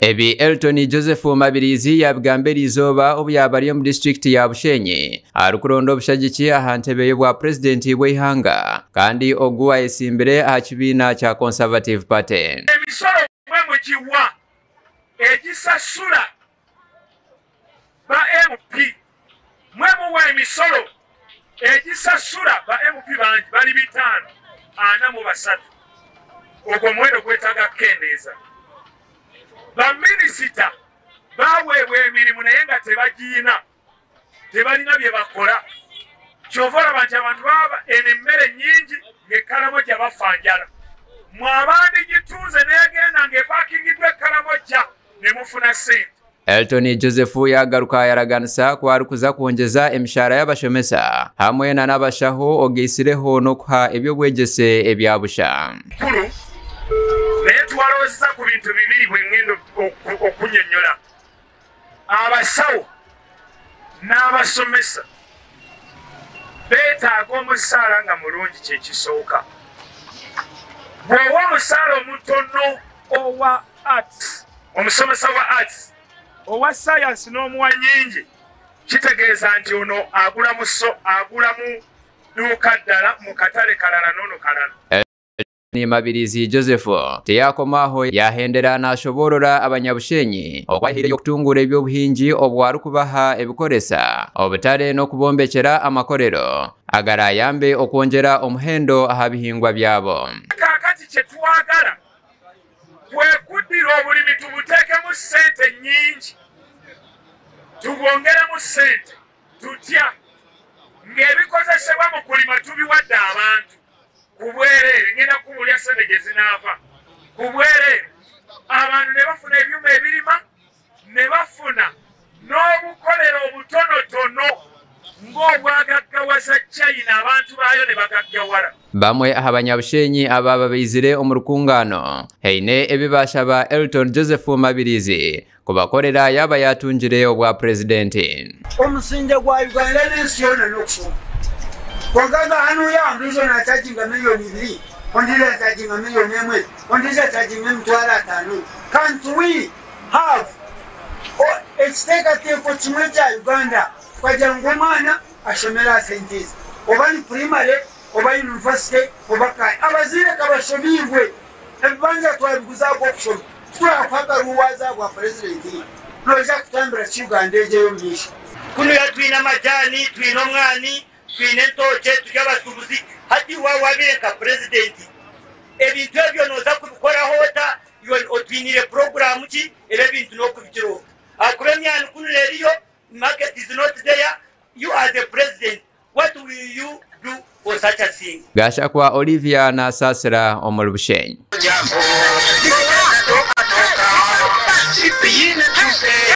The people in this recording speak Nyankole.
Ebi Elton Joseph Mabirizi yaabigamba eriizooba obu yaaba ari omu disiturikiti ya Bushenyi arikuronda obushagiki aha ntebe y'obwa purezidenti bw'eihanga kandi ogu ayetsimbire aha kibiina kya Conservative Party. Emisoro mwe mugiwa egisasura ba MP mwe muwa emisoro egisasura ba MP bangi bari bitaano 43 ogwo omuhendo gwetaaga kukendeeza. Ba minisita baweebwa emirimu naye nga tebagiina tebalina byebakora kyova olaba nti abantu baba eno emmere nyingi nga ekaramoja bafa njala mwe abandigitunze negenda nga epakingiddwa ekaramoja nemufuna sente. Elton Joseph yaagaruka yaraganisa ku arikuza kwongyeza emishaara y'abashomesa hamwe na n'abashaho ogaitsireho n'okuha eby'obwegyese ebya busha. Kikuru naye twalowoozeza ku bintu bibiri bwengenda okunyonyola. Abasawo n'abasomesa beetaaga omusaala nga mulungi kyekisooka. Bw'owa omusaala omutono owa Arts, omusomesa wa Arts, owa Science n'omuwa nnyingi kitegeeza nti ono agula mu agula mu dduuka ddala mu katale kalala n'ono kalala. Mabirizi Joseph tiyakoma aho yahendera nashoboorora abanyabushenyi oku ahiireyo okutunguura eby'obuhingi obwo arikubaha ebikoresa obutare n'okubombekera amakorero agarayambe okwongyera omuhendo aha bihingwa byabo. Kaakati kye twagala kwe kuddira obulimi tubuteekemu ssente nnyingi, tubwongeremu ssente tutya ng'ebikozesebwa mu kulima tubiwadde abantu ku bwereere. Ngenda kukubuulira ssente gye zinaava ku bwereere, abantu ne bafuna ebyuma ebirima ne bafuna n'obukolero obutonotono ng'obwagaggawaza China abantu baayo ne bagaggawala. Bamwe aha banyabushenyi aba baizire omu rukungaano haine ebi bashaba Elton Joseph Mabirizi kubakorera yaaba yatungire obwa purezidenti. Omusingye gwa Uganda n'ensi yoona n'okushoma. Kwonka nka hanuya ondiijo nachaginga 2 million, ondiijo achaginga 1 million, ondiijo achaginga 50,000. Can't we have ekiteekateeko kimwe kya Uganda tukagira ngu omwana ashomere aha sente ezi, oba ni primary oba university oba kai? Abazaire kabashobiirwe, ebibanja twabiguza ahabw'okushoma, titurakuha akaruwa bwa purezidenti, noija kutambira ki Uganda egyo ey'omumaisho? Kunuya twine amajani, twine omwani, twine entookye, turi abashuubuzi. Hati waabire nka purezidenti, ebintu ebyo nooza kubikoraho ota? Otwiniire puroguraamu ki era ebintu n'okubikira ota? Ahakuba emyani kunura eriyo, market is not there. You as a president, what will you do for such a thing? Gashakwa Olivia nasaasira omuri Bushenyi.